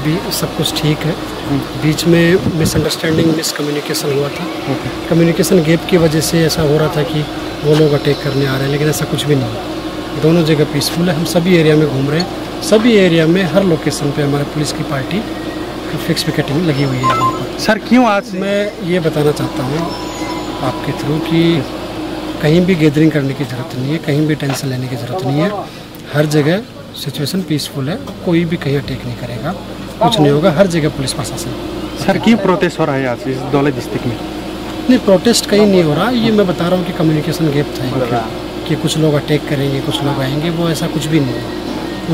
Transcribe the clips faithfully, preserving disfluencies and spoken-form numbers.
अभी सब कुछ ठीक है। हम्म। बीच में मिसअंडरस्टैंडिंग, मिसकम्युनिकेशन हुआ था। ओके। कम्युनिकेशन गैप की वजह से ऐसा हो रहा था कि वो लोग अटैक करने आ रहे हैं, लेकिन ऐसा कुछ भी नहीं है। दोनों जगह पीसफुल है। हम सभी एरिया में घूम रहे हैं, सभी एरिया में हर लोकेशन पे हमारे पुलिस की पार्टी फिक्स पिकेटिंग लगी हुई है वहाँ पर। सर, क्यों आज मैं ये बताना चाहता हूँ आपके थ्रू कि कहीं भी गैदरिंग करने की ज़रूरत नहीं है, कहीं भी टेंशन लेने की ज़रूरत नहीं है। हर जगह सिचुएशन पीसफुल है, कोई भी कहीं अटैक नहीं करेगा, कुछ नहीं होगा, हर जगह पुलिस प्रशासन। सर, क्यों प्रोटेस्ट हो रहा है आज इस धौलाई डिस्ट्रिक्ट में? नहीं, प्रोटेस्ट कहीं नहीं हो रहा, ये मैं बता रहा हूँ कि कम्युनिकेशन गैप था इनका, कि कुछ लोग अटैक करेंगे, कुछ लोग आएंगे, वो ऐसा कुछ भी नहीं है।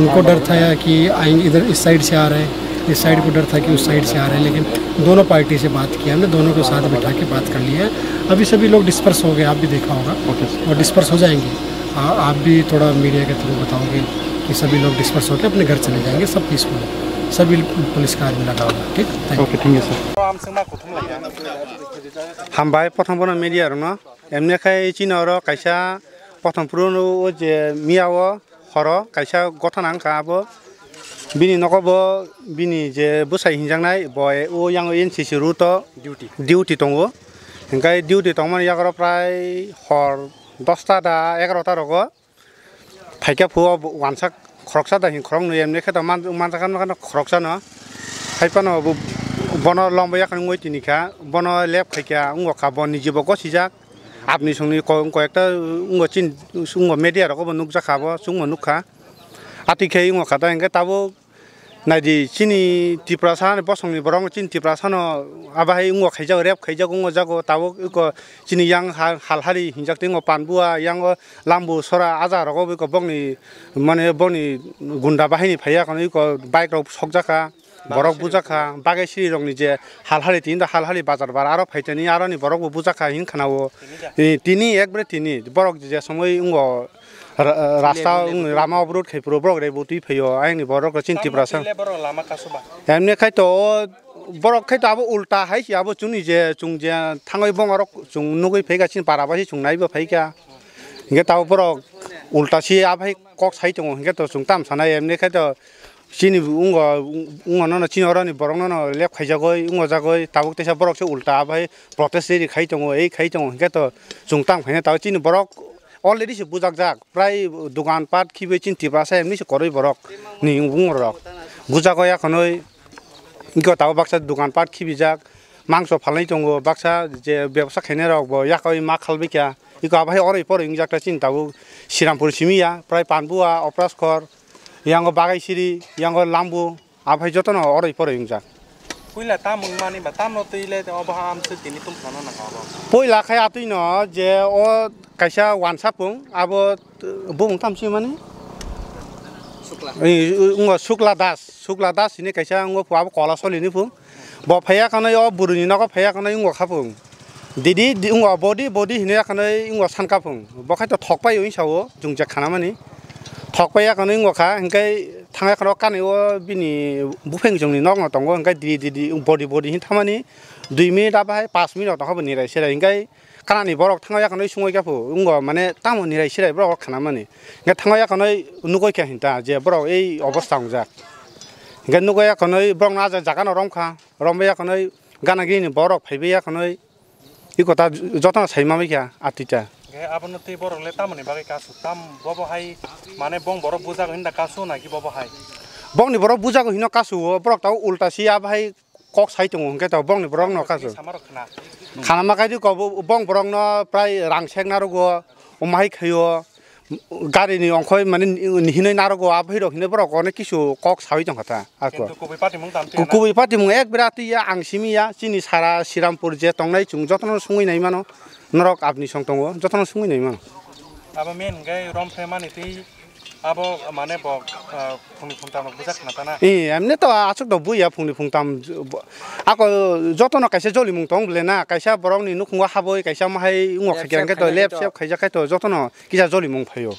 उनको डर था कि आएंगे, इधर इस साइड से आ रहे हैं, इस साइड को डर था कि उस साइड से आ रहे हैं, लेकिन दोनों पार्टी से बात किया हमने, दोनों को साथ बिठा के बात कर लिया है। अभी सभी लोग डिस्पर्स हो गए, आप भी देखा होगा, ओके सर। और डिस्पर्स हो जाएंगे। आ, आप भी थोड़ा मीडिया के थ्रू बताओगे कि सभी लोग डिस्पर्स होकर अपने घर चले जाएंगे, सब पीसफुल है, सभी पुलिस का आदमी लगा हुआ है, ठीक? Thank you। Okay, thank you sir. Hambai, prothom bono media rokno, emne khai chini oro kaisa prothom phuru o je miya o horo kaisa gothana wngkha abo. Bini nogo bo bini je bwsai hinjaknai bo o yang N C C route o duty, duty tongo. Hingkai duty tongmani yago prai hor dosta da egarota rogo phaikha phuo wansa khoroksa da hin khoroknwi emne khe to man-, manjakha khoroksa no. Hai phano bo-, bono lombo yakhwng wngwi tini kha, bono lep khaikha wngkha bo nijibo gosijak. Apni songni ko-, koyekta wngkha chin-, wngkha media rogo bo nukjakha bo chwngno nukha. Atwi khe wngkha da hingkhe tabuk Naidi, chini Tiprasa ni bosongni borok chini Tiprasa no abo hai wngkha khaijak, rape khaijak wngkha jago tabuk eko chini yang ha-, Halhari hinjak tei wngkha Panbua, yang o Lambu sora aja rogo eko bokni mane bokni gunda bahini phaiya kono eko bike rok sokjakha, borok bujakha, bagai siri rokni je Halhari tini da Halhari bazar bar aro phaitani aroni borok bo bujakha hin khana o. Tini ekbre tini borok je somoi wngkha. Ra-, rasta rama obrot khai puro borok rebotwi phaio, ayangni borok chini Tiprasa. Emne khai to o borok khai to abo ulta hai se abo chwngni je chwng je thangwi bongarok chwng nugwi phaikha chini para bai se chwng naibo phaikha. Hingke tabuk borok ulta se abai kok sai tongo, hinkhe to chwng tam sanai, emni khe to chini wngkha, wngkha nono chini oroni borok nono lep khaijagwi, wngkha jagwi, tabuk teisa borok se ulta abai protest rally khai tongo, ei khai tongo, hinkhe to chwng tam khaina tabuk chini borok already se bujakjak, prai dogan pat khibi chini Tiprasa emni se koroi borok ni wng rok bujagwi akhonoi. Iko tabuk baksa dogan pat khibijak, mangso phalnai tongo, baksa je bebsa khainai rok bo yakhai ma khalbai kha. Iko abai oroi poroi wngjak ta chini tabuk Srirampur simi ya, prai Panbua, Opraskhor, yango Bagaisiri, yango Lambu, abai jotono oroi poroi wngjak. Puila tam wngmani ba tamno twi le obo ha amswk tini tum phano nang abo. Puila khai atwi no je o kaisa wansa pung abo bumung tam si mani? Sukla. Ei, wngo Sukla Das. Sukla Das hini kaisa wngo phu abo kola solini phu. Bo phaiya kanai o buruni nogo phaiya kanai wngo kha phu. Didi di wngo bodi bodi hini kanai wngo sanka phu. Bo khai to thok pai wng sao jung je khana mani. Thok pai ya kanai wngo kha hinkai thangya khana kani o bini bupheng jongni nokno tongo hinkai didi didi bodi bodi hin thamani dui minute abo hai pash minute tongkha bo nirai serai hinkai Kanani borok thango yakanwi sungwi kha phu, wngo mane tamo nirai sirai borok khana mani. Hingke thango yakanwi nugwi kha hinta je borok ei obostha wngjak. Hingke nugwi yakanwi borok no ah jaga no romkha, romwi yakanwi gana gini borok phaiwi yakanwi iko ta jotono sai mamwi kha atita. Hingke abono tei borok le tamoni bagwi kasu, tam bobo hai mane bong borok bujago hinda kasu na ki bobo hai? Bongni borok bujago hino kasu o, borok ta ulta si abo hai kok sai tongo hingke to bongni borok no kasu. Samarok khna. Khana ma kaidi ko bo-, bong borok no prai rang sek narogo, omahai khaio, gari ni ongkhoi mane hinoi narogo, abo hirok hinoi borok onek kisu kok sawi tongkha ta ako. Kintu kubui party mung tam tiya na? Kubui party mung ek bera tiya ang simi ya, chini sara Srirampur je tongnai chwng jotono sungwi nai mano, norok apni song tongo, jotono sungwi nai mano. Abo men hingke rom phe mani tei Abo mane bo, ah, phungni phungtam rok bujak khna ta na? Eh, emne to aswk do buya phungni phungtam bo-, ako jotono kaisa jolimung tong bole na, kaisa borokni nukhungo haboi, kaisa mahai wngo khaikhe to lep sep khaijak khai to jotono kisa jolimung phaio.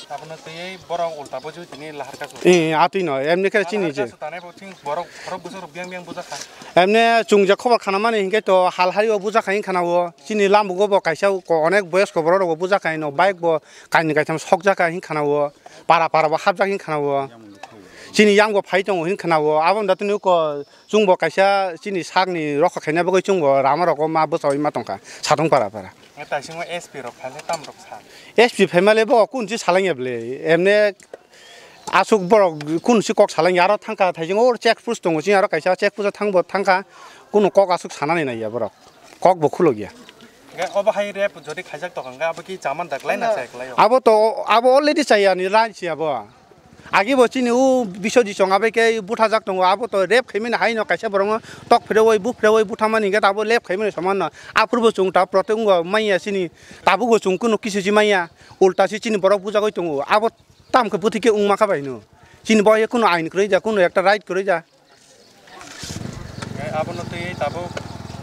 Abono tei borok ulta bujui tini lahar kasu. Eh, atwi no, emne khe chini je. Lahar kasu tanai bo chini borok, borok bujak rok biang biang bujak kha. Emne chwng je khobor khana mani hinkhe to hal hari o bujak kha hin khana o. Chini lambugo bo kaisa ko onek boyosko borok rok bo bujak kha hino, bike bo kainwi kaitham sokjak kha hin khana o, para para bo hapjak hin khana o. Chini yang bo phai tongo hin khana o, aboni da tini uko chwng bo kaisa chini sakni rokha khaina bagwi chwng bo rama rogo ma bwchaui ma tongkha satung para para. Taisingo S P rok phai le tam rok sa. S P phaima le bo kun si salangya bwle, emne aswk borok kun si kok salangya, aro thangkha thaising o check post tongo, chini aro kaisa check post o thang bo thangkha, kunu kok aswk sanani naiya borok, kok bo khulokya. Hingke obo hai rep jodi khaijak tongkha, hingke abo ki chaman da klai na chaya klai o? Abo to, abo already chaya ni line si abo. Agi bo chini o Biswajit chong abai khe buthajak tongo, abo to rep khaimani hai no kaisa borok no tok phrewi, bu phrewi buthamani hingke abo rep khaimani soman no. Aphuru bo chwng ta prote wngwa manya chini, tabuk bo chwng kunu kisu si manya, ulta si chini borok bujagwi tongo. Abo tam khe bwtwi khe wngma kha bai no. Chini bo ye kunu ain kwrwi ja, kunu ekta right kwrwi ja. Eh, abono twi tabuk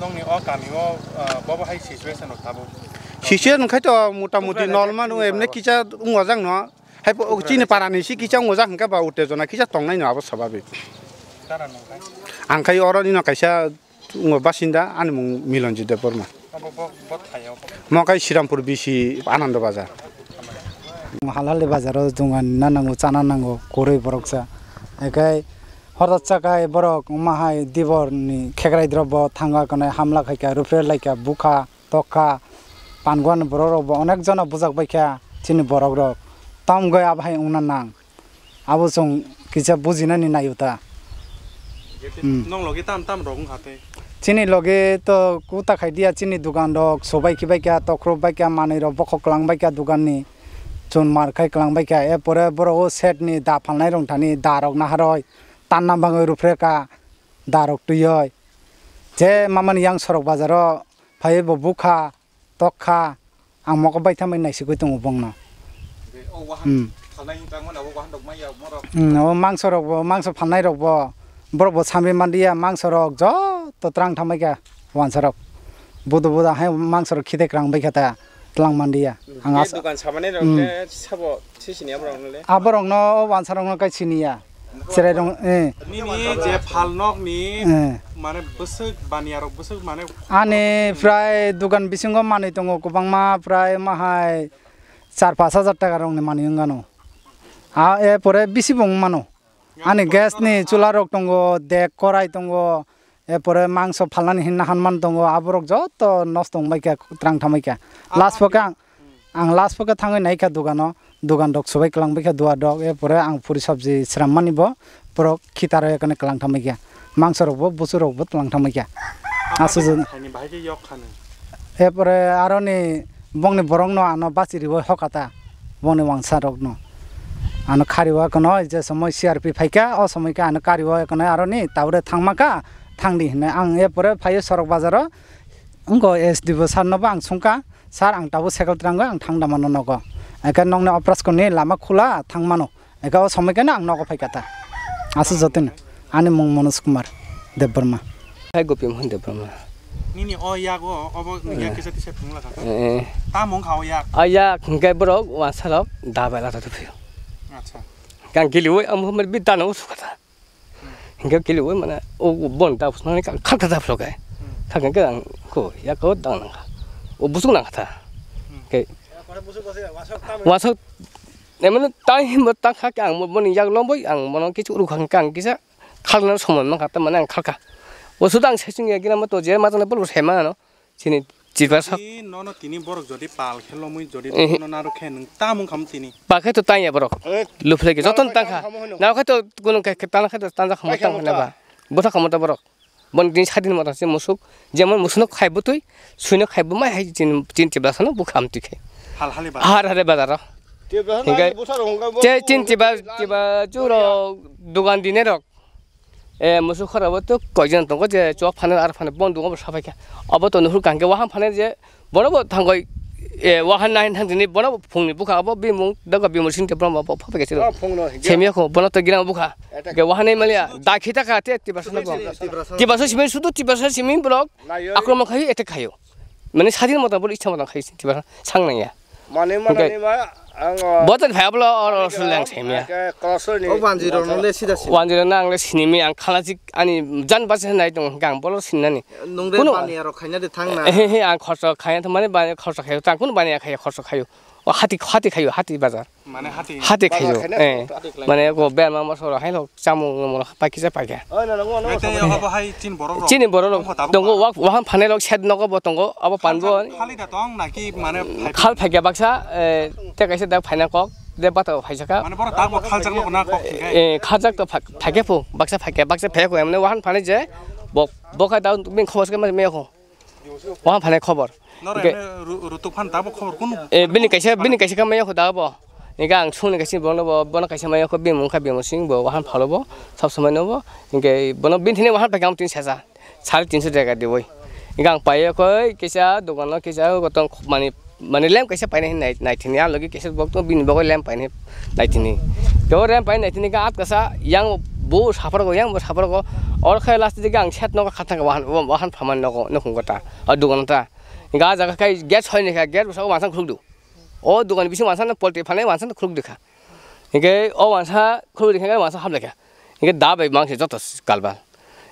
nongni o kami o, ah, bobo hai situation rok tabuk. Situation khai to mota moti normal no, emne kisa wngwajak no. Hai po, chini para ni si kisa wngwajak hingke ba utejona kisa tongnai no abo swababik. Ang khai oro nino kaisa wngwa basinda, ani mung Milanjit Debbarma. Abo bo, bo thai o. Mo kai Srirampur B C Anando Bazar. Halali bazar o dungan na nango, chana nango, kwrwi borok sa. Ekai horo chakai borok mahai dibor ni khekrai drop bo thanga kanai hamla khaika, rupre laika, bukha, tokha, panguan borok rok bo onek jona bujak baikha chini borok rok. Tam goi abo hai wngna nang. Abo chwng kisa bujinani naio ta. Hmm. Nong logi tam tam rok wngkha tei? Chini logi to kuta khai dia, chini dukan rok sobai khibai kha, tokhro bai kha, manwi rok bokhok kwlang bai kha dukan ni, chun mar khai kwlang bai kha. E pore borok o set ni da phalnai rok thani da rok naharoi tanna bagwi rupre kha, da rok twioi. Je mamani yang sorok bazar o phaiwi bo bukha. Tok kha, ang mokol bai thambai naisigwi tongo bongno. Be, o wahan Hmm. Phalnai wng tangmani abo wahan rok manya morok. Hmm, o mangso rok bo, mangso phalnai rok bo, borok bo samwi manliya, mangso rok joto twlang thambai kha wansa rok. Budo budo hai mangso rok khide kwrang bai kha ta, twlang manliya. Ang Be asa dukan samanai rok Hmm. le sabo. Sisini aborokno le? Aborokno o wansa rokno kai siniya. Cherai rok, eh. Nini je phalnok ni Eh. mane bwswk baniya rok bwswk mane Ani prai dukan bisingo manwi tongo kwbangma, prai mahai char pash hajar taka rokni manwi wngano. A, e pore bisi bo wng mano. Ani gas ni chula rok tongo, dek korai tongo, e pore mangso phalnani hinna hanman tongo, aborok joto nosto wng bai kha, twlang thamai kha. Last pho khe ang, ang last pho khe thangwi nai kha dogano, dogan rok swbai kwlang bai kha duar rok, e pore ang puri sabji swram mani bo borok khita rw khe kwlang thamai kha. Mangso rok bo, busu rok bo twlang thamai kha. Aswk. Khaini bahai khe yok khani. E pore aroni bongni borok no ano bachi riwi hoka ta, bongni wangsa rok no. Ano khariwi kono je somoi C R P phaikha, o somoi khe ano kariwi kono aroni taure thangma kha, thangdi hinwi. Ang e pore phaiwi Sorok Bazar o, wngkha S D O sir no bo ang sungkha, "Sir, ang tabuk cycle twrango, ang thang da mano nogo. Eke nokni opras koni lama khula, thang mano." Eke o somoi khe no ang nogo phaikha ta. Aswk jotoni. Ani mung Manoj Kumar Debbarma. Hai Gopi Mohan Debbarma. Nini o yago, obo ni yak kisa tisa thung lakha. Eh. Tamo wngkha o yak? O yak hwnkhe borok wansa rok da bai lata tubio. Acha. Kang giliwi amo mer bi dano sukata. Hingke kiliwi mane o bon da phusnani kang khalta da phloke. Kha kang kang ko ya ko dang nang kha. O busuk nang kha ta. Ke wasok emon tang himbo tang kha ke ang boni yak lomboi ang bono kichu ru kha kang kisa khalna somoi man kha ta mane ang khalka. O suda ang sesing ya gina mo to je ma tane bol se ma no. Chini Tiprasa. Jodi nono tini borok jodi pal khe lomwi jodi nono narwk khe nwng tamung kham tini. Pakhe to tanya borok. Luphle ke joton tangkha. Narwk khe to kunu khe tang khe to tanja khamo tang khe ba. Botha khamo ta borok. Bon din sadin mata se musuk. Jemon musuk no khai butui, suino khai bumai hai chin chin Tiprasa no bukham tikhe. Hal hali ba. Har hare bazar. Hingke. Che chin Tiba Tiba juro dogan dine rok. E, musuk khorabo to koijon tongo je chok phane ar phane bon dungo bo sapai kha. Abo to nuhur kangke wahan phane je bono bo thangoi, e, wahan nai thang dini bono bo phungni bukha abo bimung daga bimung sing te bono bo phapai kha siro. Semia kho bono to girang bukha. Ke wahan nai malia da khita kha te Tiprasa no bo. Tiprasa simi sudu Tiprasa simi borok akromon khai attack khayo. Mane sadin mota bor ichha mota khai Tiprasa sang nang ya. Manwi manani ma ang, o, botan phai ablo oro suleng semia. Ke kolosor ni. O banjiro nongle sida sida. Banjiro na angle sinimi ang khalajik ani jan basa nai tong gang bolo sinani. Nungre baniya rok khaina de thang na. He he ang khorso khaya to mane bani khorso khayo tang kun baniya khaya khorso khayo. O hati hati khayo hati bazar. Mane hati. Hati khayo. Bazar khaina. Eh. Mane ko bema mosoro haino. Chamung no mono pakisa pakya. Oi, no, no, no, no, no. Tei abo hai chin borok rok. Chini borok rok tongo, wak, wahan phanai rok side nogo bo tongo, abo pan bo. Khali da tong naki mane phai. Khal phakya baksa, eh, te kaisa dak phaina kok, de bata phaisa ka. Mane borok dak bo khaljak no na kok thik hai. Eh, khaljak to phak-, phakya phu, baksa phakya, baksa phakya ko, emne wahan phanai je, bo, bo khai da min khobor se me ko. Wahan phanai khobor. Noro emne ru-, rutuk phan tabo khobor kunu. Eh, bini kaisa, bini kaisa kamai yakho da bo. Ega ang sungni kaisa bono bo, bono kaisa mai yakho bimung kha bimung sing bo, wahan phalo bo, sab samai no bo. Hingke bono bini thini wahan paikam tin sesa. Sare tinso jaga de boi. Ega ang pai yakho kaisa dogan no kaisa gotong mani, mani lem kaisa paina hin nai, nai thini a logi kaisa bok to bini bogoi lem paina. Naitini. Kebo rem pai naitini ka at kasa yang bo sapar go yang bo sapar go. Or khai last dige ang set no kha thang wahan wahan phaman no no khung kota. O dugan ta. Ga jaga kai gate soi ni kha gate sa wansang khuluk du. O dugan bisi wansang polti phane wansang khuluk de kha. Hingke o wansa khuluk de kha wansa hap le kha. Hingke da bai mang se joto kalbal.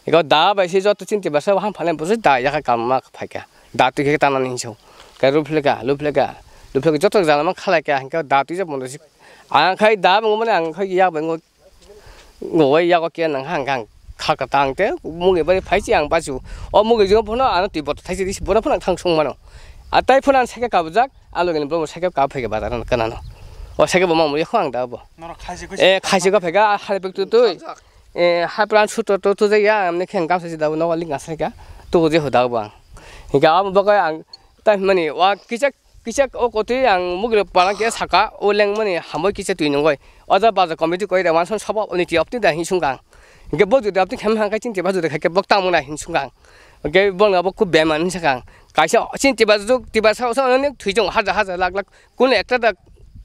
Ego da bai se joto chinti basa wahan phane busi da ya kha kalma phai kha. Da tu khe tanani hinso. Ka ruphle ka, luphle ka. Luphle ka joto jana ma khalai kha hingke da tu je bondo si. Ang khai da bo mane ang khai ya bo ngo. Ngo wai ya ko ke nang hang hang kha ka tang te mugi bari phai chi ang basu. O mugi jong phono ano twi bot thai si bono phono thang sung mano. A tai phono ang seke kabjak. Alo gini bro seke ka phai ke bazar kana no. O seke bo ma mu ya khang da bo. Noro khaisi ko. Eh, khaisi ko phega, hal bek tu tu. Eh, hapran su to to tu ya, amne khen kam sa da no ling asa ka. Tu je ho da bang. Ga am ba ka ang ta mani wa kichak kichak o koti ang mugre palang ke saka o leng mani hamoi kichak tui nongoi. O da ba committee koi da wan son sabo ni ti opti da hin sung gang. Ge bo ju da opti khem hang ka chin ti ba ju da ka ke bok ta mona hin sung gang. Ge bo na bo ku beman hin sakang. Kaisa chin ti ba ju ti ba sa sa ni thui jong haja haja lak lak. Kuno ekta da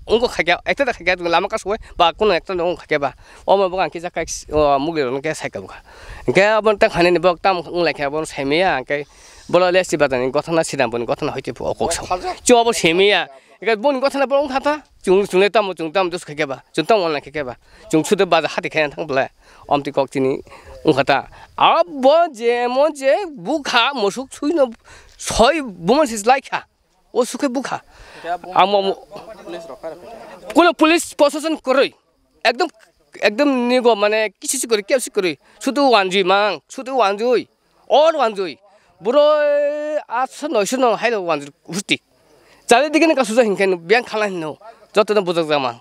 wngkha khaikya, ekta da khaikya lama kasui ba kuno ekta da wngkha khaikya ba. Omo bo ang kisa kai, o, mugwi rok khe sai kabukha. Hingke abo ta khanani bo tam wng lai khe abo sai maya, hingke bolo le si bazar ni gothana sinam boni gothana hoite phu o kok sa. Chu abo sai maya. Hingke boni gothana bo wngkha ta. Chung chung le tamo chung tam dus khaikya ba. Chung tam wng lai khaikya ba. Chung sude bazar hati khaina thang bole. Omti kok tini wngkha ta. Abo je mo je bukha musuk sui no soi buman sis lai kha. O sukhe bukha. Ang mo-, kuno police proshashan kwrwi. ekdom, ekdom nigo mane kisu si kwrwi, kep si kwrwi. Sudu wanjui mang, sudu wanjui. Or wanjui. Bwrwi atso noiso no hailo wanjui husti. Chali digi ni kasu hinkhe biyang khala hinno. Joto no bujak jak mang.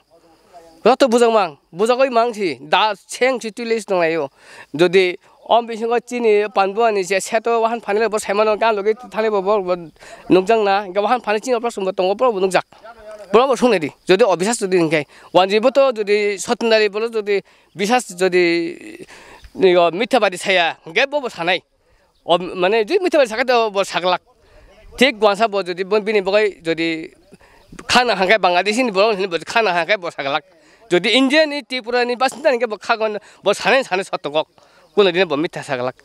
Joto bujak mang. Bujagoi mang si. Da seng si twi list nang laio. Jodi om bisingo chini panbuani je seto wahan phani bo saimano gan logi thani bo, bo, bo nukjak na. Ga wahan phani chini opor sumbo tongo bo nukjak. Boro bo sung nai di. Jodi obisas jodi hinkhe. Wanjui bo to jodi sotinari bolo jodi bisas jodi, yo, mitha badi saya. Hinkhe bo bo sanai. O, mane, jui mitha bai sakha to bo saglak. Thik wansa bo jodi bo bini bagwi jodi khana hangkai Bangladeshi ni borok hwnwi bo khana hangkai bo saglak. Jodi India ni, Tripura ni, Basanta ni khe bo khagon bo sanai sanai sotokok. Kuno dini bo mitha saglak.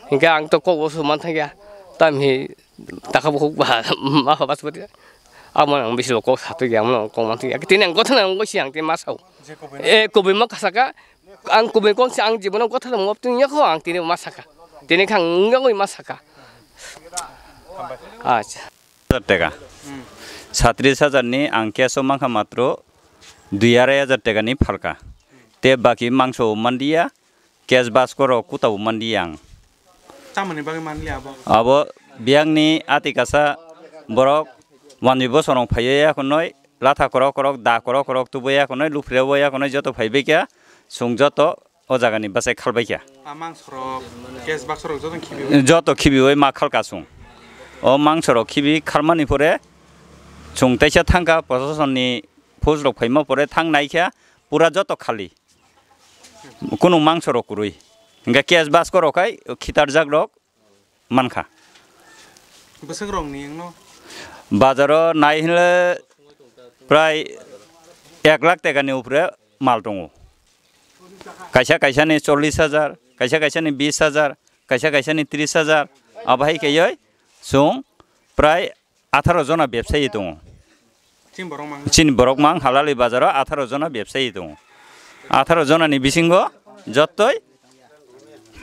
Hinkhe ang to kok bo su man thangya. Tam hi taka bukhuk ba ma pha bas bodi. Amo ang bisi kok satokya, amo kok man thangya. Tini ang gotha nang gosi ang tini ma sao. E, kubui ma kasaka. Ang kubui kok si ang jibono gotha mo tini yakho ang tini ma saka. Tini khang ngagoi ma saka. Acha. Hajar teka. Satris hajar ni ang cash o mankha matro dui arai hajar teka ni phalka. Te baki mangso mandiya, cash baskoro kuta bo mandiya ang. Tamoni bagwi manliya abo? Abo biyang ni ati kasa borok wanjui bosorong phaiya yakhonoi, latha korok korok, da korok korok tubuya yakhonoi, luphre o yakhonoi joto phaibai kha, chwng joto o jaga ni bwsai khalbai kha. A mangsorok, cash baksarok joto khibiwi? Joto khibiwi ma khalka chwng. O mangsorok khibi khalmani pore chwng teisa thangkha, prosasonni phujrok phaima pore thang naikha, pura joto khali. Kunu mangsorok kwrwi. Hinkhe cash baskorok khai khitarjakrok mankha. Bwswk rokni wngno? Bazaro nai hinle prai ek lakh teka ni upre mal tongo. Kaisa kaisa ni chollish hajar, kaisa kaisa ni bish hajar, kaisa kaisa ni trish hajar. Abo hai kaioi chwng prai atharo jona bebsai tongo. Chini borok mang? Chini borok mang halali bazaro atharo jona bebsai tongo. Atharo jona ni bisingo jottoi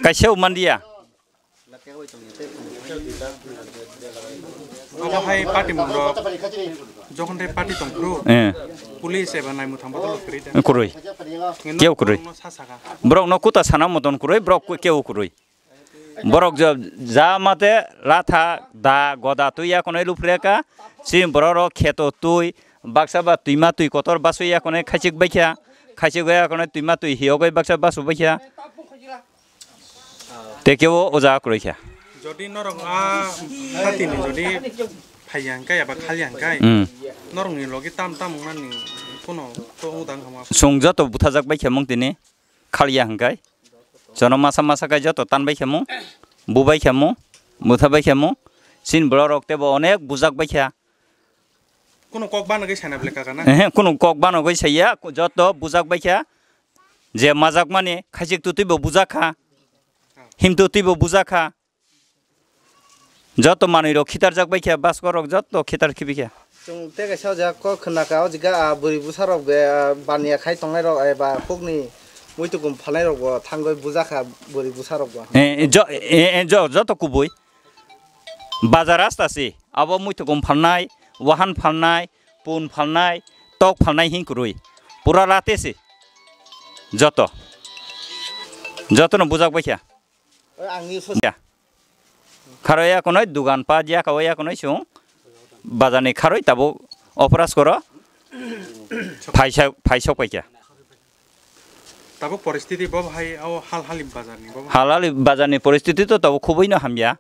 kaisa mandiya. Omo hai party mung rok, jokhon tei party tong phuru, eh, police eba naimung thang bodol kwrwi da? Kwrwi. Keu kwrwi. Borok no sa saka. Borok no kuta sana moton kwrwi, borok keu kwrwi. Borok jo-, ja mate latha da goda twi yakonoi luphre ka, chini borok rok kheto twi, baksa ba twima twi kotor basui yakonoi khaichik baikha, khaichik yakonoi twima twi hiyogoi baksa basu baikha. Te kebo o jaga kwrwi kha. Jodi norok a hati ni jodi phaiya hwnkhe eba khaliya hwnkhe, hmm, norok ni logi tam tam wngnani kuno to wngdang hama. Chwng joto buthajak baikha mung tini khaliya hwnkhe. Jono masa masa khe joto tan baikha mung, bu baikha mung, butha baikha mung. Chini borok rok tebo onek bujak baikha. Kuno kok banogwi sana bwle kaka na? Ehe, kuno kok banogwi saya, joto bujak baikha. Je majakmani khaichik twtwi bo bujak kha, him twtwi bo bujak kha, joto manwi rok khitarjak baikha, baskor rok joto khitar khibi kha. Chwng tei kaisa o jaga kok khna kha, o jaga, ah, bwrwi bwsa rok be, ah, baniya khai tongnai rok, eh, ba khukni muitu kum phalnai rok bo thangwi bujak kha bwrwi bwsa rok bo. Eh, eh, jo-, eh, eh, jo-, joto kubui. Bazar rasta se, abo muithukum phalnai, wahan phalnai, pun phalnai, tok phalnai hin kwrwi. Pura rate se. Joto. Joto no bujak baikha. Ang ni so- Ya. Kharo ya konoi dugan pa ya kawa ya konoi sung. Bazar ni kharoi tabuk opras koro. Phaisa, phaisok paikha. Tabuk poristiti bo hai o hal hali bazar ni bo. Hal hali bazar ni poristiti to tabuk khubui no hamya.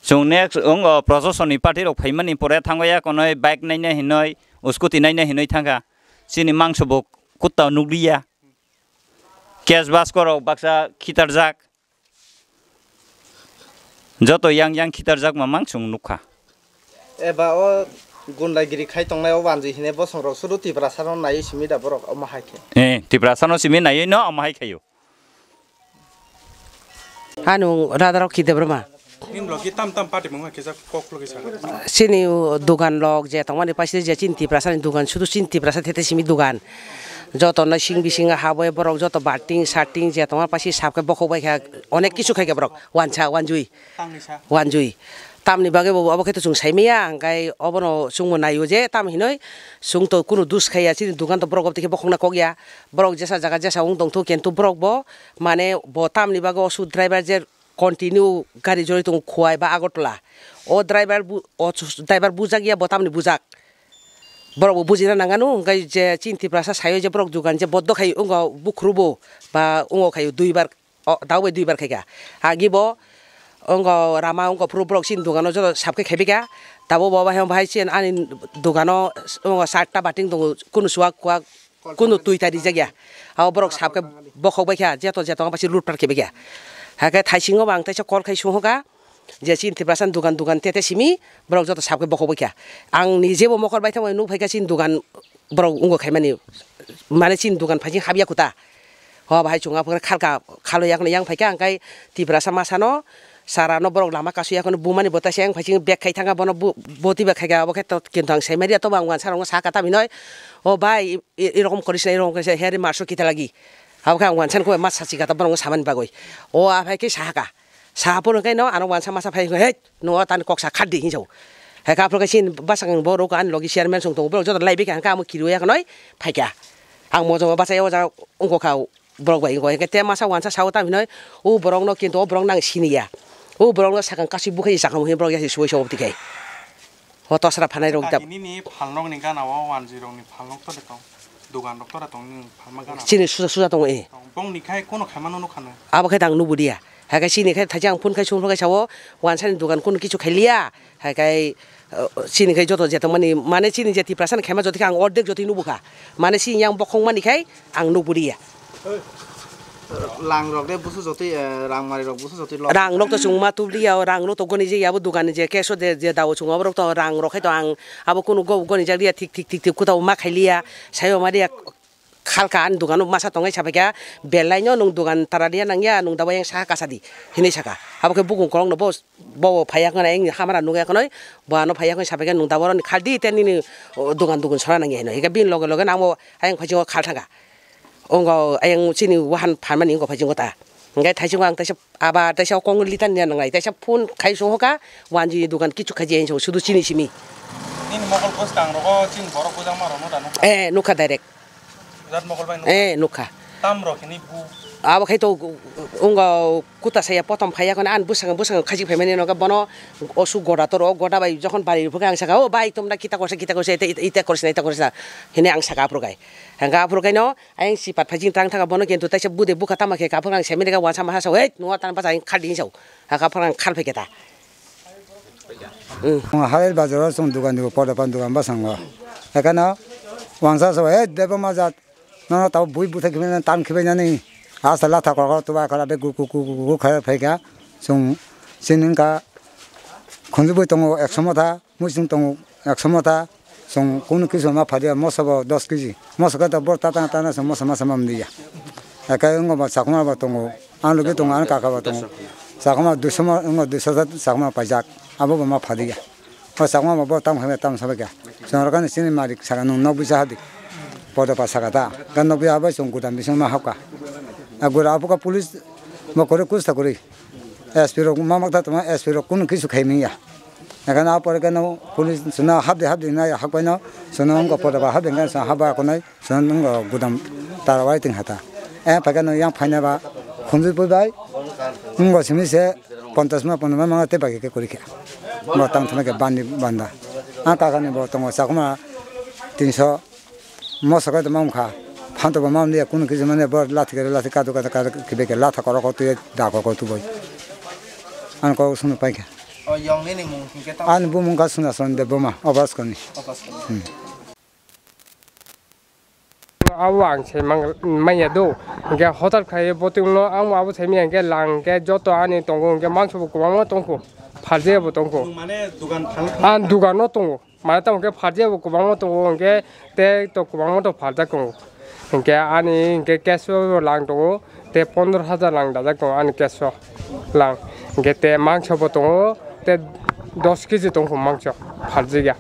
Chwng next wng o proshasoni party rok phaimani pore thango ya konoi bike naina hinoi, scooty naina hinoi thangkha. Chini mangso bo kutta nukliya. Cash basko rok baksa khitarjak. Joto yang yang khitarjak mamang chwng nukha. Eba o gundagiri khai tongnai o wanjwi hinwi bosong rok suru Tiprasa no naiwi simi da borok omo hai khe. Eh, Tiprasa no simi naiwi no omo hai khaio. Ano Radarok Kidebra ma. Nin logi tam tam party mung kisa kok logi sa. Sini dugan lok je tongmani paise je chin Tiprasa ni dugan sudu chin Tiprasa thete simi dugan. Joto no sing bising haboi borok joto bating sating je tongma paise sab khe bokhok bai kha onek kisu khai khe borok wansa wanjui. Tangni sa. Wanjui. Tamni bagwi bo abo khe to chwng sai maya, hwnkhe obono chwngbo naio je tam hinoi chwng to kunu dus khaiya, chini dukan to borok oboni khe bokhokna kok ya, borok jesa jaga jesa wng tong thung kintu borok bo mane bo tamni bagwi osu driver je continue gari choli tongo Khowai ba Agartala, o driver bu-, o driver bujak ya bo tamni bujak, borok bo bujina nangano, hwnkhe je chini Tiprasa saio je borok dukan je bondo khai wngkha bukhrubo ba wngkha khaio duibar. O, tabuk bai duibar khaikha. Agi bo wngkha rama wngkha phuru borok chini dukano joto sap khe khaibaikha. Tabuk bo bahai bahai chini ani dukano wngkha charta bating tongo, kunu suwak kuwak kunu twi ta rijak ya. Abo borok sap khe bokhok baikha, jeto jeto wngkha bai se lutpar khaibaikha. Hakhe thaisingo bo ang teisa call khai sungkha je chini Tiprasa ni dukan dukan tete simi borok joto sap khe bokhok baikha. Ang nijebo mokol baithang bai nukphaikha chini dukan borok wngkha khaimani, mane chini dukan phaising habya kuta. Ho bahai chwng aphuru khalka, khalo yakno yang phaikha, hwnkhe Tiprasa masano, sarano borok lama kasu yakno bumani bota se yang phaising bag khai thangkha, bono bu-, boti bag khaikha, abo khe to kintu ang sai manya, tobo ang wansa rokno sakha tamhinoi, "O bai, i-, i-, irokom koris na, irokom koris na, here marso kita lagi." Abo khe ang wansa khe ma sachi kata borokno samani bagwi. O aphai khe sahaka. Sa phuru khe no ano wansa masa phai, "Hei, nwng o tani kok sa khat di," hinwi sao. Hai khe aphuru khe chini bwsakang borok ani logi chairman song tongo, borok joto laibaikha, hwnkhe amo kiriwi yaknoi phaikha. Ang mojongo bachai o jaga wngkha borok bai wngkha, hwnkhe te masa wansa sao tamo hinoi, "O borokno kintu o borok nang siniya. O borokno sakang kasui bukhai sakang," hinwi borok yasi suwai sao twi khai. O tosra phanai rok da. Nini phalnok ni gana o wanjwi rok ni phalnok to de tong. Dugan rok tora tong nini phalma gana. Chini suja suja tongo, eh. Tong, bongni khai kono khaimano nukha no. Abo khai tang nubudiya. Hai khai chini khai thachi ang phone khai sung khai sao, wansa ni dugan kono kichu khai liya. Hai khai, uh, chini khai joto jeto mani, mane chini je Tiprasa ni khaima jotoi khe ang ordek jotoi nubukha. Mane chini yang bokhong mani khai ang nubudiya. Lang rok de busu jotoi, eh, rang mari rok busu jotoi lo. Rang nok to chwngma tubliya, o rang nok to goni je yabo dugan ni je keso de je dao chwngma borok to rang rok khai to ang abo kono go goni jak liya, thik thik thik thik kuta ma khai liya. Sayo ma liya. Khalka ani dogano masa tongnai sabaikha, belai no nwng dogan tara dia nangya, nwng dabo yang saha kasa di, hinwi saka. Abo khe bukung kolokno bo, bo phaiya khna, ayang hamara nukya khna, bo ano phaiya khna sabaikha, "Nwng dabo rani khaldi, tei nini, o, dogan dogan sora nangya," hinwi. Hingkhe bini loge loge nangbo ayang phaisingo khal thangkha. Wngo ayang chini wahan pharmani wngkha phaisingo ta. Hingkhe thaisingo ang teisa aba teisa kong litan nia nangnai, teisa phone khai songkha, wanjini dogan kichu khaji hinwi sudu chini simi. Nini mokol bwskang rogo chini borok bujangma rokno da nukha? Eh, nukha direct. Jat mokol bai nukha? Eh, nukha. Tam rok hini bu? Abo khai to, wngo kuta saya potom khaya kono an bwsang bwsang khaji phaimani nogo bono osu goda toro, goda bai jokhon bari rwphukha ang saka, "O bai, tomda kita korsa, kita korsa, ita, ita, ita korsa, ita korsa," hini ang saka aphuru khai. Hingkha aphuru khai no, ayang sipat phaijing tang thaka bono kintu taisa bude bukha tama khe kaphuru ang semi rega wansa maha sao, "Hei, nungwa tan bachai khaldi," sao. Haka phang khal phaikhe ta. Halil bazar o chwng dugan dugan, poda pan dugan bwskango. Ekheno wangsa sa, "Hey, Debbarma jat, nono tabuk bui bwthai khibainani, tan khibainani, asa latha kok kok tuba khala be gu gu gu gu gu khe phaikha." Chwng chini wngkha khunjubui tongo ekso motha. Muisung tongo ekso motha, chwng kunu kisu ma phadiya, moso bo dos kg. Moso khe to bo tata tana chwng moso masa ma mliya. Ekai wngbo chakma bo tongo, ang logi tongo, ang kaka bo tongo. Chakma duiso ma, wngbo duiso ta chakma paijak. Abo bo ma phadiya. O chakma bo bo tam hamya tam sabaikha. Chwng rokani chini malik saka nwng nokbui cha hadi. Podo pa saka ta. Ga nokbui abai chwng gudam bising ma hapkha. A gura abuka police bo kore kusta kori. S P rok ma makta tongma, S P rok kunu kisu khai manya. Ekheno a pore khe no police chwngno hapdi hapdi hinwi hakbai no, chwngno wngkha poda ba hapdi hwnkhe chwng hapba konai, chwngno wngkha gudam tara wai tong hata. Eh, phaikhe no yang phaina ba khunjui pui bai, wngkha simi se ponchash ma ponchash ma manga tei bagi khe kwrwi khe. Bo tang thangma khe bandi banda. A kakani bo tongo chakma tinso. Moso khe tongma wngkha, phanto bo ma wngya, kunu kisa mane bo lathi khe lathi kadu kadu kadu khibe khe latha korok o twi da kok o tubui. Ang kok sunu paikha. O yong nini mung hingke tamo? Ani bumung kha Sunason Debbarma, Obaskoni. Obaskoni. Hmm. Abo ang se mang manya do. Hingke hotel khai botong no ang abo se manya hingke lang hingke joto ani tongo hingke mangso bo kwbangma tongkho. Pharjaya bo tongkho. Mane dugan thang. Ang dugan no tongo. Mane tamo khe pharjak bo kwbangma tongo, hwnkhe tei to kwbangma to pharjak tongo. Hwnkhe ani hwnkhe cash o lang tongo, tei pondro hajar lang dajak tongo ani cash o lang. Hwnkhe tei mangso bo tongo, tei dos kg tongkho mangso pharjakya.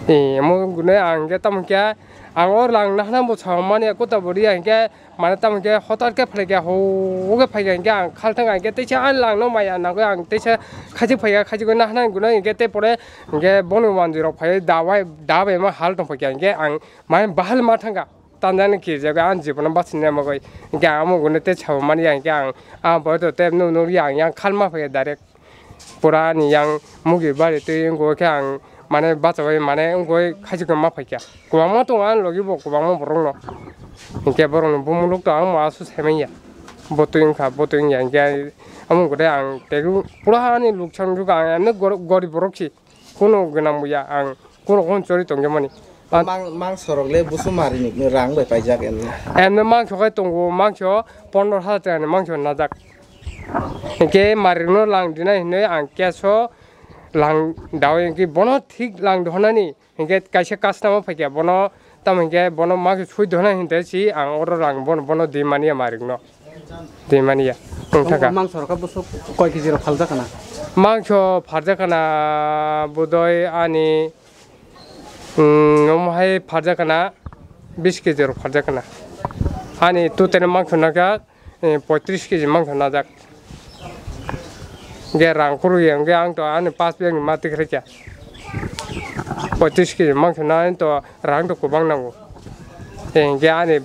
Ee, omo gune ang hwnkhe tamo khe Ang o lang nahna bo samani kota bo riya hinkhe, mane tamo hinkhe hotar khe phaikha, ho, ho khe phaikha hinkhe ang khalthang hinkhe teisa ani lang no maya nangkhe ang teisa khachi phaikha, khachi khe nahna guna hinkhe te pore hinkhe bono manjui rok phai da bai, da bai ma hal tong phaikha hinkhe ang mane bahal ma thangkha. Tanjani khe jaga ang jibono bachini nangmagwi hinkhe ang amo gune te samani hinkhe ang, ang bo to te nuk nuk yang, yang khalma phaikha direct. Pura ani yang mugi bari twi wngkha khe ang mane bachawi mane wngwi khachi ma phaikha. Kwbangma tongo ani logi bo kwbangma borok no. Hinkhe borok ni bumung rok to ang ma aswk sai manya. Bo twi wngkha, bo twi wngya hinkhe amo gure ang tei pura ani lukchang rok ang emni gor-, gorib borok si. Kuno gwnang bo ya ang kuno kuno chori tongya mani. Mang, mangso rok le busu mari ni rang bai paijak emni. Emni mangso khai tongo, mangso pondro hajar taka ni mangso najak. Hinkhe mari no lang dinai hinwi ang keso lang dao hinkhe bono thik lang dohonani. Hinkhe kaisa customer phaikha bono tamo hinkhe bono mangso sui dohonani hintai si ang oro lang bono, bono di mani ya mari no. Di mani ya. Wng thaka. Mangso rok busu koi kg rok phaljak kana? Mangso phaljak kana bodoi ani, mm, omo hai phaljak kana bis kg rok phaljak kana. Ani tutene mangso naka eh, poitris kg mangso najak. Ge rang kuru yang ge ang to ani pas bag ni ma tikre kya. Poitris kg mangso na to rang to kubang nango. Eh, ge ani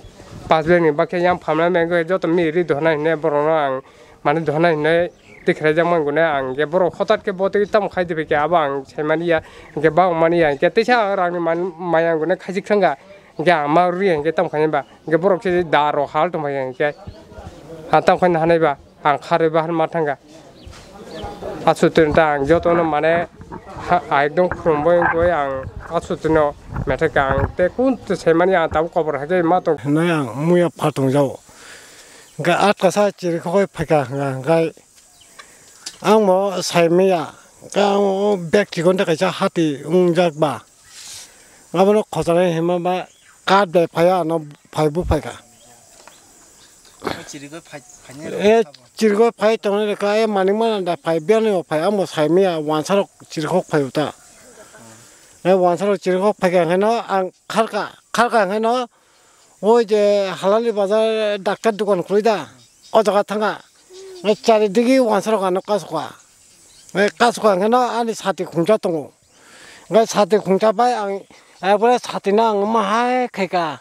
pas bag ni bakhe yang phamla me ge joto mi ri dona hine borok no ang mane dona hine tikre jak mangone ang ge borok hotat ke bote tam khai de ke abo ang sai mani ya ge bang mani ya ge teisa rang ni man maya gone khaji khanga ge ang ma ri ge tam khai ba. Hingke borok se da rok hal tongmani hingke. Ha tamo khe hanai ba ang kharwi bahar ma thangka. Aswk twi ta ang jotono mane ha ekdom khumbai wngwi ang aswk twino methai ka ang tei kun twi saimani ang tabuk kobor hai ma tong. Hinwi ang muya pha tong jao. Hingke atka sa chirikhogwi phaikha hwnka hingke ang bo saimaya. Hingke ang o bag chikon ta kaisa hati wngjak ba. Abono khochanai hinma ba. Kat bai phai ano phai bu phai kha. Chirikhok phai, phainai rok. E, sabo. Chirikhok phai tongnai rok kha, e, manik mana da phai, biyani rok phai, amo sai maya, wansa rok chirikhok phai uta. E, wansa rok chirikhok phai kha, heno ang kharka, kharka heno, oi je halali bazar doctor dukan khului da, o jaga thanga. E, chari digi wansa rok ano kasukha. E, kasukha heno ani sati khungcha tongo. Ngai sati khungcha bai ang, ekbare sati no ang ma hai khaika,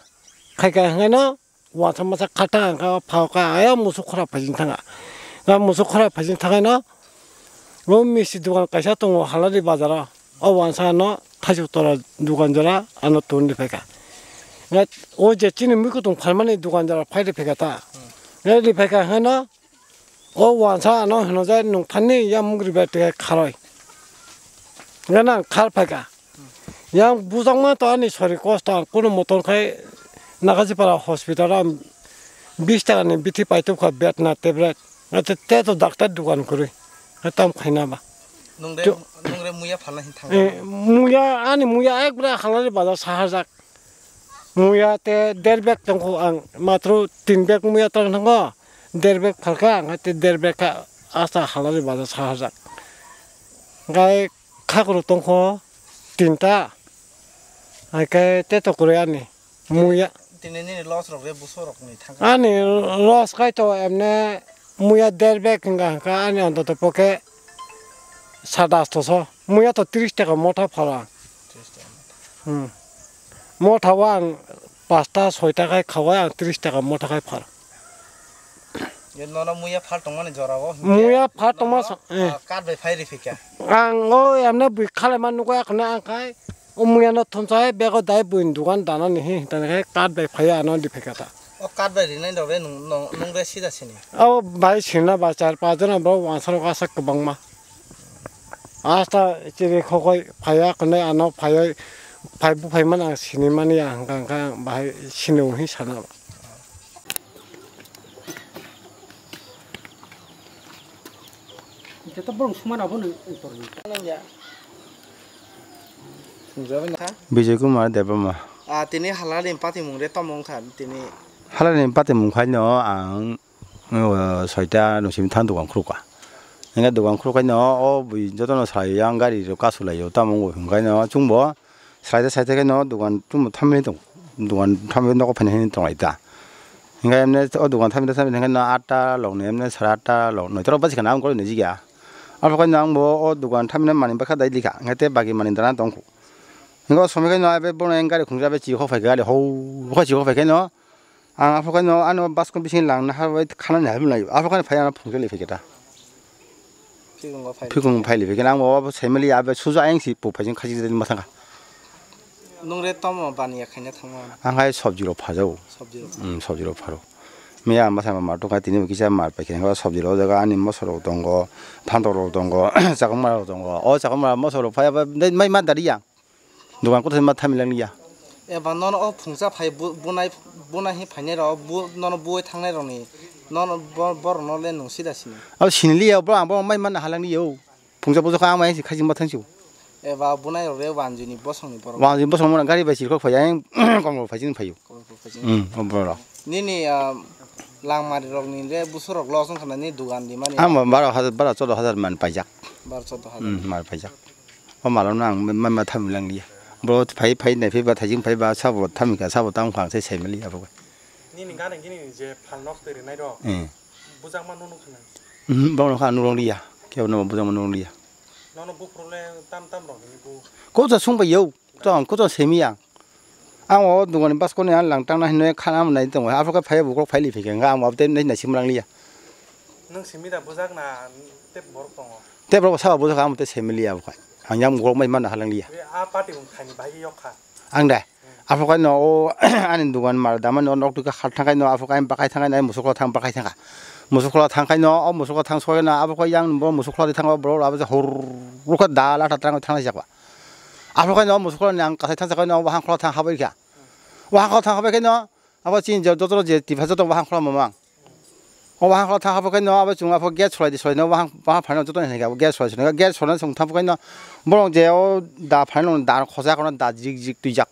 khaika hingke no. Wansa masa khata ang kha phao kha, ayang musuk khorap phaijing thanga. Nga musuk khorap phaijing thangai no, o misti dukan kaisa tongo Haladi bazar o. O wansa ano thaisuk tora dukan jora ano toni phaikha. Nga o je chini mui kutung phalmani dukan jora phaidi phaikha ta. Nga di phaikha heno, o wansa ano hino je nung thani ya mugri bai tei kharoi. Nga nang khar phaikha. Yang bujakma to ani sori kosto ang kuno motor khai Nagajipara hospital o ang bis taka ni bithi paitubkha bed na tablet. Ate te to doctor dukan kwrwi. Tam khaina ba. Nungre, nungre muya phalna hin thang. Eh, muya ani muya ekbra halari bazar sahajak. Muya te der bag tongkho ang matro tin bag muya tong thango. Der bag phalkha ang te der bag kha asta halari bazar sahajak. Ngai khakro tongkho tinta. Hai khe te to kwrwi ani muya. Tini nini loss rok re buso rok ni thang. Ani loss khai to emne muya der bag hinga hangka ani ontoto poke sat asto so. Muya to tris taka motha phala. Tris taka motha. Hmm. Motha o ang pasta soita khai khawa ang tris taka motha khai phala. Ye nono muya phal tongmani jora o hingke muya phal tongma nono, sa-, eh. Ah, card bai phai riphi kha. Ang o emne bui khalai ma nukgo ekhone ang khai o muya no thumsai bego dai bui ni dukan dana ni hi tani khai card bai phai ano di phai kha ta. O card bai rinai rok le nung, nung, nung re sida sini. O bai sina ba char pas jona borok wansa rok asa kwbangma. Asta chiri khokoi phaiya khonai ano phaioi phai buphai man ang sini mani ya hwnkha hwnkha ang bahai sini wngwi sana. Joto borok sumana bo nang torni. Bijay Kumar Debbarma. Ah, tini halani patimung re tamo wngkha tini. Halani patimung khaino ang O, soita no simi than dogan khulukha. Hingke dogan khulukhaino o bui jotono sai yang gari rok kasu laio tamo wngbo hingkaino chwngbo saida saida khe no dogan chwngbo thamwi tongo. Dugan thamwi nogo phaina hinwi tonglai ta. Hinkhe emne o dugan thamwi thamwi hinkhe no atta lok ni emne sara atta lok noita rok bachikha na ang gori nai jigya. Abo khe no ang bo o dugan thamwi mani bakha dai likha hinkhe te bagi mani dana tongkhu. Hinkhe o somoi khe no abe bono gari khungsa abe chikho phaikha gari hou khe chikho phaikhe no. Ang aphuru khe no ano baskon bising langna ha bai khanani hai mwnai. Aphuru khe phai ano phungsa le phai khe ta. Phikung phai le phai khe ang bo saimali abe suja ayang si po phai jing khaji ma thangkha. Nung re tomo baniya khaina thangma. Ang hai sobji rok phajao. Sobji rok. Hmm, sobji rok pharo. Miya ang basa ma tok tini kisa mar pai khe sobji rok jaga ani moso rok tongo, phantok rok tongo, chakma rok tongo. O chakma moso rok phai mai ma dari yang. Dugan kotor ma thami lang ya. Eba nono o phungsa phai bu-, bunai, bunai hi phainai rok, bu-, nono buwai thangnai rokni, nono bo-, borokno le nung sida sini. Abo sini liya, bro, ang bo mai man halang liya o. Phungsa bujokha ang mai si khajing ma thangsi o. Eba bunai rok re wanjini bosongni borok. Wanjini bosong mona gari bai sirkok phai, ang kongro phai jing phai o. Kongro phai jing. Hmm, o bro rok. Nini, ah, langmari rokni le busurok los wngkha na ni dugan di mani. Ang bo baro hajar, baro chodo hajar man paijak. Baro chodo hajar. Hmm, man paijak. O malano ang ma, ma, ma thami lang liya. Bro phai, phai nai phai ba thaijing phai ba sabo thami ka sabo tang khang se sai mali abo. Nini gana gini je phal nok twi rinai rok. Eh. Bujak ma nunu khana. Hmm, bono kha nurong liya. Kebo no bujak ma nurong liya. Nono buphuru le tam tam rok ni bu. Ko ja sung ba yo. To ang ko to semi yang. Ang o dugani baskoni ang lang tangna hinwi khana nai tongo. Aphuru khe phai bukrok phai li phikhe ang abo tei nai sim lang liya. Nung simi da bujak na tei borok tongo. Tei borok sabo bujak ang tei semi liya aphuru khe. Ang yang bukrok mai man halang liya. A party bung khaini bai yok kha. Ang de. Aphuru khe no o ani dugan mar dama no nok tuka khal thangkai no aphuru khe bakai thangkai nai musuk thang bakai thangka. Musuk thangkai no o musuk thang soi na aphuru khe yang bo musuk di thang borok abo hor rukha da la ta tang thang jakba. Aphuru khe no musuk ni ang kasai thang jakbai no wahang kholo thang habai kha. Wahang kholo thang habai khe no abo chini je joto je tiphai joto wahang kholo mamang. O wahang kholo thang habai khe no abo chwng aphuru gate solai di solai no wahang wahang phaino joto hinwi kha abo gate solai solai gate solai chwng thang khe no borok je o da phaino da khosa kono da jik jik twijak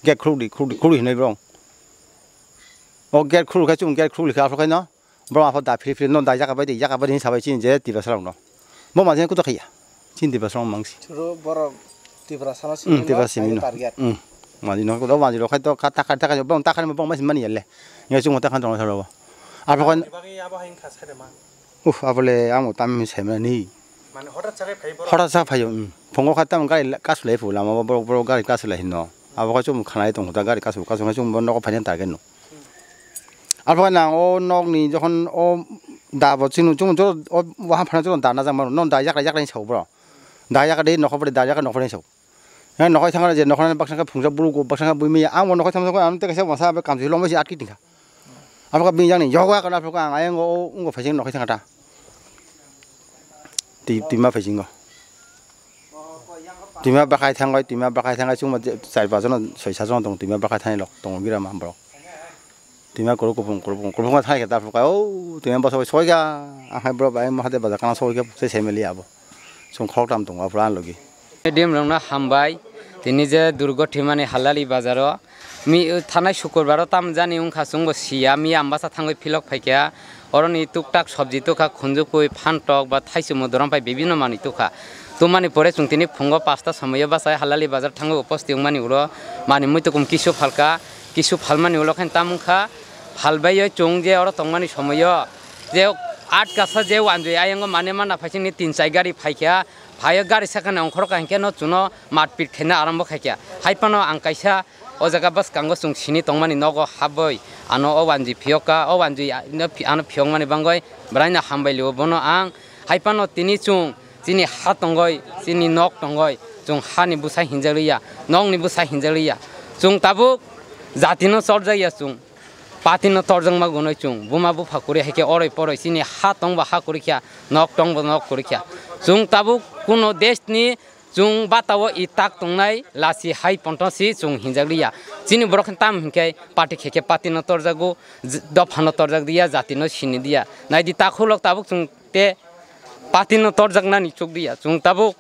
gate khuluk di khuluk di khuluk hinwi borok. O gate khuluk khe chwng gate khuluk kha aphuru khe no. Borok aphuru da phiri phiri no da jaka bai de jaka bai hinwi sabai chini je Tiprasa rok no. Bo manjini kuto khaiya. Chini Tiprasa rok mangsi. Chwro borok Tiprasa no Hmm, simi Tiprasa no simi no. Target. Hmm. Manjini no kuto manjini rok khai to ka takha takha borok takha ni borok masi mani yalle. Ngai chungo takha tong salo. Aphuru khe Bagwi abo hai wngkha sai de ma. Uh, abole amo tam sai mani. Mane hotat sakai phai borok. Hotat sa phaio. Hmm. Phungo kha tam gari kasu lai phu lama borok borok gari kasu lai hinno. Abo khe chum khanai tong ta gari kasu kasu ngai chum bo nogo phaina target no. Aphuru khe nang o nokni jokhon o da bo chini chwng joto o waha phana joto da najak mano, non da yakra yakra hinwi sao bro. Da yakra de nokha pore da yakra nokha hinwi sao. Nang nokhai thangkha je nokha baksa khe phungsa bulu go baksa khe bui maya ang bo nokhai thangkha ang tei kaisa masa abe kamchwlwi lomwi se atki tingkha. Aphuru khe bini jani yogo yakra aphuru khe ang ayang o wngkha phaising nokhai thangkha ta. Twi twima phaisingo. Twima bakhai thangwi, twima bakhai thangwi chwngma char pas jono soi sat jono tongo twima bakhai thani lok tongo gira ma borok. Twima kuru kupung kuru kupung kupung thai khe ta phukai o twima bosok soi ga ahai borok bai mahade baja kana soi khe se semeli abo. Chwng khoroktham tongo aphuru ani logi. Dim rokno hambai tini je durgo thwimani halali bazaro. Mi, thanai sukurbaro tamjani wngkha chwngbo siya, miya ambasa thangwi philok phaikha. Oroni tuktak sobji tukha, khunjukui, phantok ba thaichwmo dorom pai bibino manwi tukha. Tumani pore chwng tini phungo pasta somoio bachai halali bazar thangwi uposti wngmani ulo manwi muitu kum kisu phalka, kisu phalmani ulo khe tam wngkha. Phalbaiyo chwng je oro tongmani somoio je aat kasa je wanjui ayango mane mana phaisingni tin chai gari phaikha. Phaio gari sakani ongkhorokha hinkhe no chwngno matpit khaina arambo khaikha. Haiphano ang kaisa O jaga bwskango chwng sini tongmani nogo habwi ano o wanjwi phiyokha, o wanjwi ano phi-, ano phiyokmani bangwi bwraino hambai lio bono ang. Haiphano tini chwng chini ha tongwi, chini nok tongwi chwng hani bwsa hinjak liya, nokni bwsa hinjak liya. Chwng tabuk jatino chorjak ya chwng, patino torjakma gunwi chwng buma bupha kwrwi hai khe oroi poroi chini ha tongbo ha kwrwi kha, nok tongbo nok kwrwi kha. Chwng tabuk kuno deshni Chwng bata-o i tak tongnai lasi hai pontong si chwng hinjak liya. Chini borok khe tam hinkhe party khe khe party no torjago, j-, dopha no torjak diya, jati no sini diya. Naidi takhulok tabuk chwng te party no torjaknani chuk diya. Chwng tabuk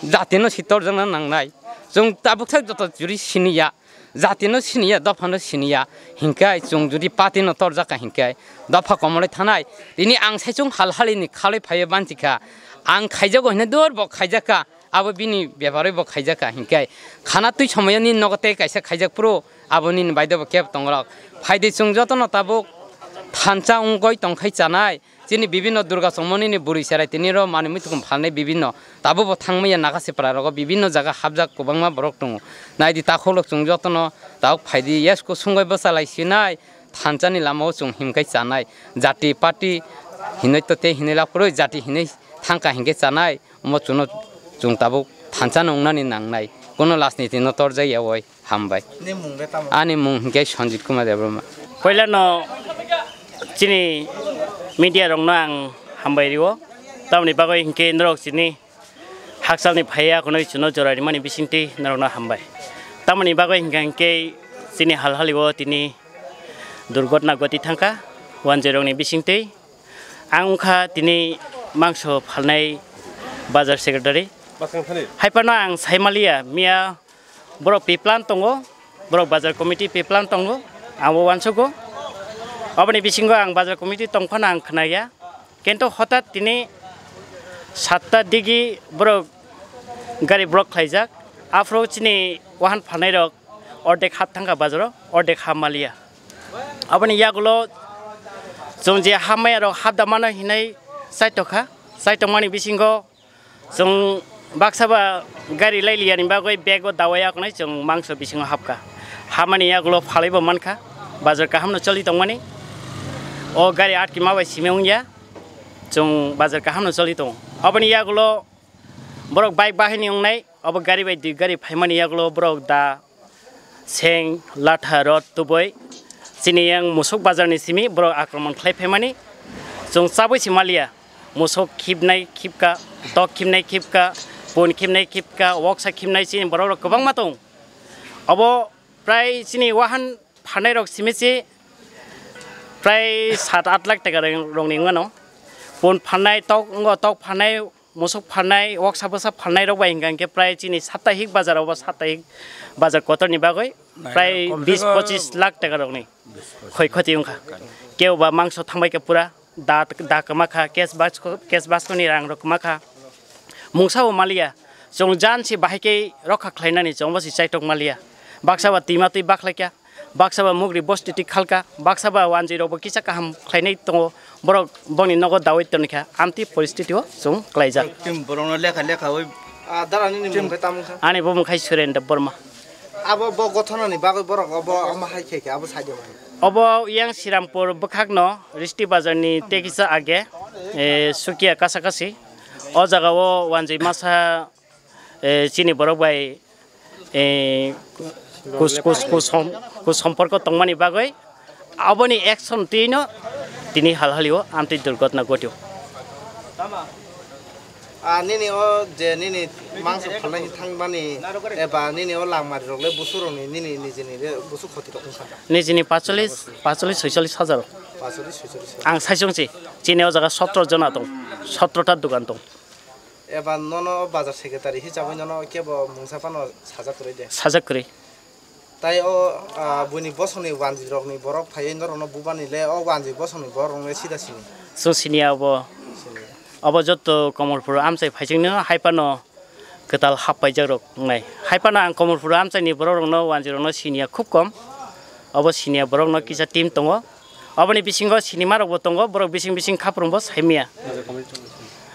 jati no si torjakna nangnai. Chwng tabuk thai joto juri siniya. Jati no siniya, dopha no siniya, hinkhe chwng jodi party no torjak kha hinkhe dopha komolwi thanai. Tini ang sai chwng hal halini khalwi phaiwi banchi kha. Ang khaijago hwnwi dur bo khaijak kha. abo bini beparoi bo khaijak kha hinkhe khana twi somoyoni nogo tei kaisa khaijak phuru abo nini baide bo kebo tongrok. Phaidi chwng jotono tabuk thansa wngoi tongkhai chanai, chini bibinno Durga Chongmoni ni bwrwi cherai tini ro manwi muitukun phalnai bibinno. Tabuk bo thangmaya Nagasipra rogo bibinno jaga hapjak kwbangma borok tongo. Naidi takhulok chwng jotono tabuk phaidi yesku sungoi bwchalai sinai thansa ni lama o chwng himkhai chanai. Jati party hinoi to tei hinoi laphuroi jati hinoi thangkha hinkhe chanai. Omo chwngno chwng tabuk thansa no wngnani nangnai. Kono rajniti no torjak ya oi. Hambai. Nini mung le tamo? Ani mung hinkhe Sanjit Kumar Debbarma. Poilano chini media rokno ang hambai rio. Tamoni bagwi hinkhe norok chini hakchalni phaiya khwnwi chwngno jora rimani bisingtwi norokno hambai. Tamoni bagwi hinkha hinkhe chini hal halio tini durgotna goti thangkha wanjwi rokni bisingtwi. Ang wngkha tini mangso phalnai bazar secretary. Haiphano ang saimaliya, miya borok piplan tongo, borok bazar committee piplan tongo, ang bo uansugo. Oboni bisingo ang bazar committee tongphano ang khnaya. Kintu hotat tini satta digi borok gari block khlaijak. Aphuru chini wahan phalnairok ordek hap thangkha bazaro, ordek hap maliya. Aboni yagulo chwng je hamya rok hapda mano hinwi chaitokha, chaitokmani bisingo chwng baksa ba gari lailiyani bagwi bego dawai yaknai chwng mangso bisingo hapkha. Hamani yagulo phalwibo mankha, bazar kahamno choli tongmani. O gari atkima bai simi wngya, chwng bazar kahamno choli tongo. Aboni yagulo borok bike bahini wngnai, obo gari bai dui gari phaimani yagulo borok da seng, latha, rod tubui chini yang musuk bazarni simi borok akromon khlai phaimani. Chwng chabwi se maliya, musuk khibnai khibka, tok khibnai khibka, pun khibnai khibka, woksa khibnai chini borok rok kwbangma tong. Obo prai chini wahan phanai rok simi se prai sat at lakh taka rong-, rongni wngmano. Pun phanai tok wngo, tok phanai musuk phalnai, woksa bwsa phalnai rok bai hingka hinkhe prai chini saptahik bazar obo, saptahik bazar kotor ni bagwi prai bis pochis lakh taka rokni khoi khoti wngkha. Kebo ba mangso thangbai khe pura da, da kwma kha, cash basko, cash basko ni rang rok kwma kha. Mungsa bo maliya, chwng jan se bahai khe rokha khlainani chwng bo se chaitok maliya. Baksa ba twima twi bakhlai kha. Baksa ba mugri bosti twi khalka, baksa ba wanjwi rok bo kisa kaham khlainai tongo, borok bongni nogo dawi tonikha, amtwi poristiti o chwng klaijak. Chwng borokno lekha lekha oi. Ah, dara nini mung khe tamo kha? Ani bumung khai Surendra Borma. Abo bo gothonani bagwi borok obo omo hai khe khe abo saidi mani. Obo yang Sirampur bwkhakno Risti Bazarni tei kisa age, eh, Sukia kasa kasi. O jagao wanjwi masa eh, chini borok bai, eh, kus-, kus-, kusom-, kusomporko tongmani bagwi aboni action twino tini hal halio amtwi durgotna gotio. Ah, nini o je nini mangso phalnai thangmani eba nini o langmari rok le busu rokni nini nijini le busu khoti rok wngkha da? Nijini pacholis, pacholis, soicholis hajar. Pacholis, soicholis hajar. Ang saichung si, chini o jaga sotro jona tong, sotro ta dukan tong. Eba nono bazar secretary hisabwi nono kebo mungsa phano sajak kwrwi de? Sajak kwrwi. Tai o, ah, buini bosongni wanjwi rokni borok phaiwi norokno bubani le o wanjwi bosongni borok rokno sida sini? Chwng siniya obo. Sini. Obo jotto Komolpur amchai phaichingno hai phano kwtal hap paijak rok wngnai. Hai phano ang Komolpur amchaini borok rokno wanjwi rokno siniya khub kom. Obo siniya borokno kisa team tongo. Oboni bisingo sinima rokbo tongo, borok bising bising khaprungbo saimaya.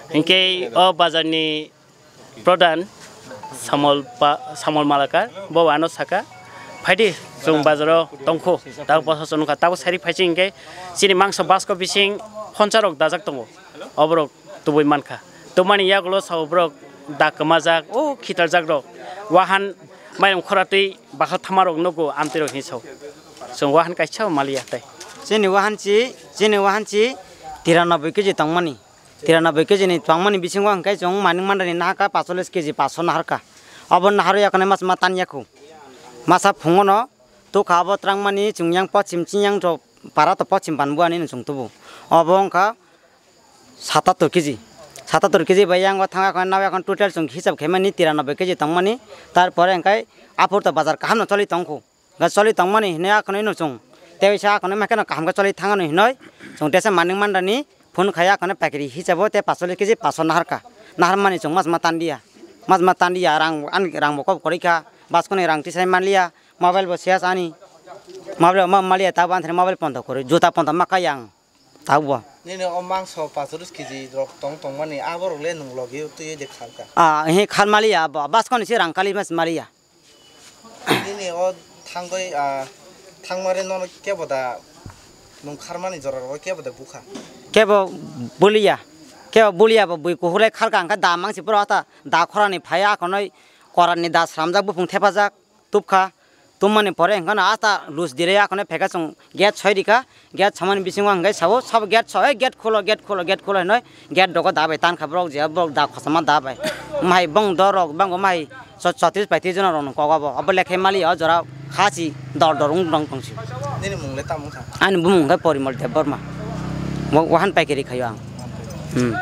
Hinkhe o bazarni pradhan Samol pa-, Samol Malakar, bo ano saka, "Phaidi, chwng bazaro tongkhu, tabuk bosa chwng nukha, tabuk sari phaichi hinkhe chini mangso basko bising phonsa rok dajak tongo." Oborok tubui mankha. Tubumani yagulo sao borok da kwmajak, o khitarjak rok. Wahan mairum khora twi bakha thama rok nugo amtwi rok hinwi sao. Chwng wahan kaisa maliya tai. Chini wahan chi, chini wahan chi tiranoboi keji tongmani. Tiranoboi keji ni tongmani bisingo hwnkhe chwng manik mandani nahaka pacholis keji paso naharka. Obo naharwi yakni mas ma tan yakhu. Masa phungono tukha obo twrangmani chwng yang pochim chini yang rok para to pochim banbu ani chwng tubu. Obo wngkha Satattor keji, satattor keji bai yang o thang, akhon nao, akhon total chwng hisab khaimani tiranoboi keji tongmani, tarpore hwnkhe aphur to bazar kaham no choli tongkhu, ga choli tongmani hinwi akhonwi no chwng tei waisa akhonwi ma kheno kaham khe choli thangano hinwi chwng tesa manik mandani phone khai akhonwi paikari hisabo tei pacholis keji paso naharkha, naharmani chwng mas ma tandiya. Mas ma tandiya rang, ani rang bo kop koroi kha. Baskoni rang tisai manliya. Mobile bo ses ani. Mobile ma maliya, tabo anthani mobile ponto koroi. Juta ponto ma kaya ang. Tabo. Nini o mangso pasoris kg rok tong tongmani aborok le nwng logi twi de khalka. Ah, he khal maliya abo. Baskoni se rang kali mas maliya. Nini o thangoi, ah, thangmari nono kebo da nwng kharmani jora rogo kebo da bukha? Kebo buliya. Kebo buliya bo bui kuhur lai kharka hwnkhe da mangsi pura ta da khorani phai akonoi korani da sramjak bufung thepajak tubkha. Tummani pore hwnkhe no asta lus dire akonoi pheka chwng gate soi rikha. Gate samani bisingo hwnkhe sao sabo gate so, "Ei, gate khulo, gate khulo, gate khulo," hinoi gate dogo da bai tankha borok, je borok da khosoma da bai. Mai bong dorok bango mai so-, chotris paitris jona rok nung kogo abo. Abo lekhe mali o jora khasi dor dor wng rong tongsi. Nini mung le tamo wngkha? Ani bumung hwnkhe Porimol Debbarma. Wa-, wahan paikari khaio ang. Hmm.